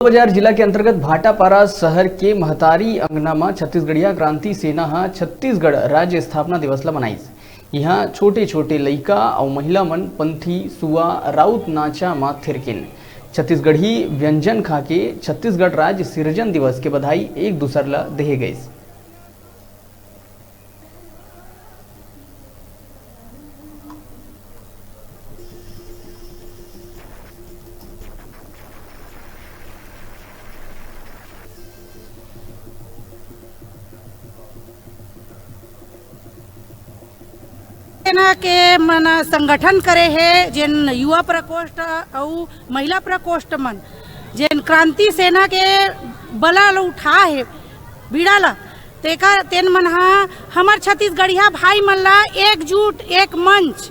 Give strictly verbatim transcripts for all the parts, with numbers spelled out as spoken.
बजार जिला के अंतर्गत भाटापारा शहर के महतारी अंगना म छत्तीसगढ़िया क्रांति सेना ह छत्तीसगढ़ राज्य स्थापना दिवस ल मनाइस। इहां छोटे-छोटे लइका अउ महिला मन पंथी, सुआ, राउत नाचा म थिरकिन। छत्तीसगढ़ी व्यंजन खाके छत्तीसगढ़ राज्य सिरजन दिवस के बधाई एक दूसर ल देहे गइस। सेना के मन संगठन करे हे, जेन युवा प्रकोष्ठ अउ महिला प्रकोष्ठ मन, जेन क्रांति सेना के बला ल उठा हे, बीड़ा ल, तेकर, तेन मन ह हमर छत्तीसगढ़िया भाई मन ला एकजुट, एक मंच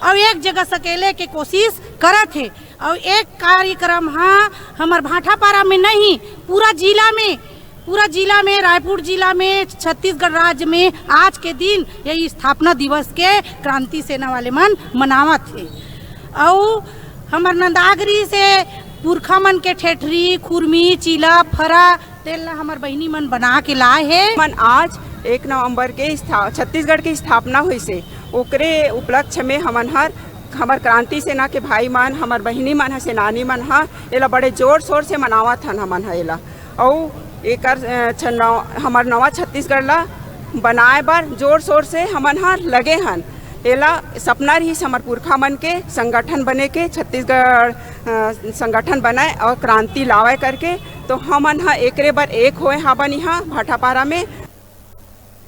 अउ एक जगह सकेले के कोशिश करत हे। अउ एक कार्यक्रम ह हमर भाटापारा में नहीं, पूरा जिला में, पूरा जिला में, रायपुर जिला में, छत्तीसगढ़ राज्य में आज के दिन यही स्थापना दिवस के क्रांति सेना वाले मन मनावत हे। अउ हमर नंदागरी से पुरखा मन के ठेठरी, खुरमी, चीला, फरा, तेल ला हमर बहिनी मन बना के लाए हे। मन आज एक नवंबर के स्था-, छत्तीसगढ़ के स्थापना होइसे, ओकरे उपलक्ष्य में हमन हर, हमर क्रांति सेना के भाई मन, हमर बहिनी मन ह, सेनानी मन ह एला बड़े जोर शोर से मनावत हन हमन ह एला। अउ एकर, अ, छ-, नव-, हमर नवा छत्तीसगढ़ ला बनाए बर जोर शोर से हमन ह लगे हन। एला सपना रहिस हमर पुरखा मन के संगठन बने के, छत्तीसगढ़, अ, संगठन बनाए अउ क्रांति लावे करके। तो हमन ह एकरे बर एक होए हाबन इहाँ भाटापारा में।